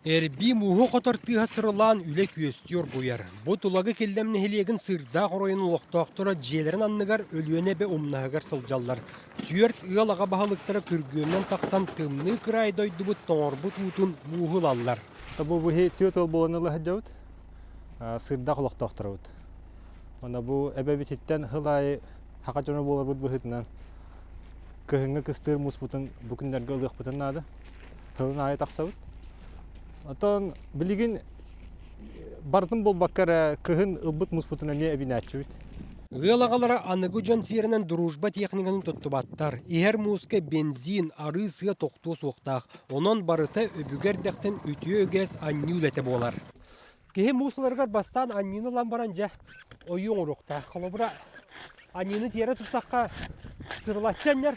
Эрбии мууһу хотор тыаһа сырылаан үлэ күөстүү оргуйар. Бу Тулагы Киллэм нэһилиэгин Сыырдаах оройуонун олохтоохторо дьиэлэрин анныгар Өлүөнэ эбэ умнаһыгар сылдьаллар. Түөрт ыал аҕа баһылыктара күргүөмүнэн тахсан тымныы кыраай дойдубут тоҥорбут уутун мууһу ылаллар. Бу быһыы түөрт ыал буолан ыла сылдьабыт. Сыырдаах олохтоохторобут. Уонна бу эбэбититтэн сыл аайы саха дьоно буоларбыт быһыытынан кыһыҥҥы кыстыыр мууспутун бу күннэргэ ылыахпытын наада. Сылын аайы тахсабыт. Оттон билигин барытын буолбакка эрэ кыһын ылбыт мууспутун эмиэ эбинээччибит. Ыал аҕалара аныгы дьон сиэринэн дружба техникатын туттубаттар. Иһэр мууска бензин, арыы-сыа тохтуо суохтаах. Онон барыта өбүгэ эрдэхтэн үтүө үгэс анньыы үлэтэ буолар. Киһи муус ыларыгар бастаан анньыыны ылан баран дьэ ойуу оҥоруохтаах. Холобура, анньыыны тиэрэ туттахха сырылаччы анньар,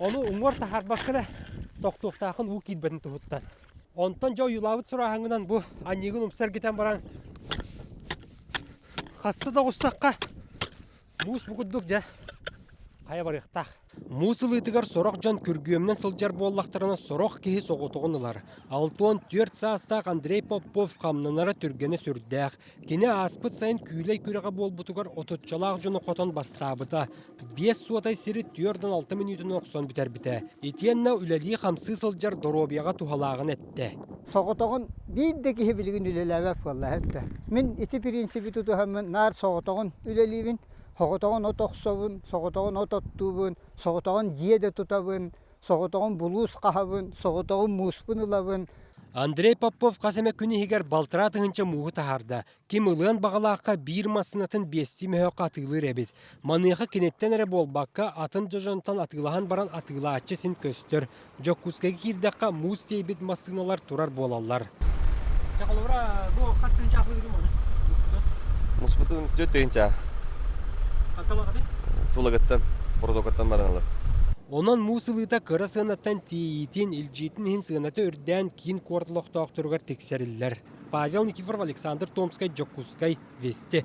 ону уҥуор таһаарбакка эрэ тохтуохтаахын уу киирбэтин туһуттан. Онтон дьэ ойуулаабыт сурааһыҥҥынан бу анньыыгын умса эргитэн баран хаста да оҕустахха Муус бу курдук дьэ хайа барыахтаах. Муус ылыытыгар сорох дьон күргүөмүнэн сылдьар буоллахтарына, сорох киһи соҕотоҕун ылар. 64 саастаах Андрей Попов хамнанара түргэнэ сүрдээх. Кини ааспыт сайын күүлэй күрэҕэ буолбутугар отуччалаах дьону хотон бастаабыта. Биэс суотай сири 46 мүнүүтүнэн охсон бүтэрбитэ. Итиэннэ үлэлии-хамсыы сылдьар доруобуйаҕа туһалааҕын эттэ. Соҕотоҕун биир да киһи билигин үлэлээбэт буолла эбэтэ. Мин ити принциби тутуһаммын наар соҕотоҕун үлэлиибин, соҕотоҕун от охсобун, соҕотоҕун от оттуубун, соҕотоҕун дьиэ да тутабын, соҕотоҕун булуус хаһабын, соҕотоҕун мууспун ылабын. Андрей Попов хас эмэ күн иһигэр балтараа тыһыынча мууһу таһаарда. Ким ылыан баҕалаахха биир массыынатын биэстии мөһөөххө атыылыыр эбит. Маныаха киниттэн эрэ буолбакка, атын дьонтон атыылаһан баран атыылааччы син көстөр. Дьокуускайга киирдэххэ муус тиэйбит массыыналар турар буолаллар. Дьэ, холобура, бу хас тыһыынча атыылыгын маны? Муспутун? Муспутун 4 тыһыынча. Хантан ылаҕытый? Тулагыттан, Бородуокаттан баран ылар. Онон муус ылыыта кыра сыанаттан тиэйиитин, илдьиитин иһин сыаната үрдээн киин куорат олохтоохторугар тиксэриллэр. Павел Никифоров, Александр Томскай, Дьокуускай, Вести.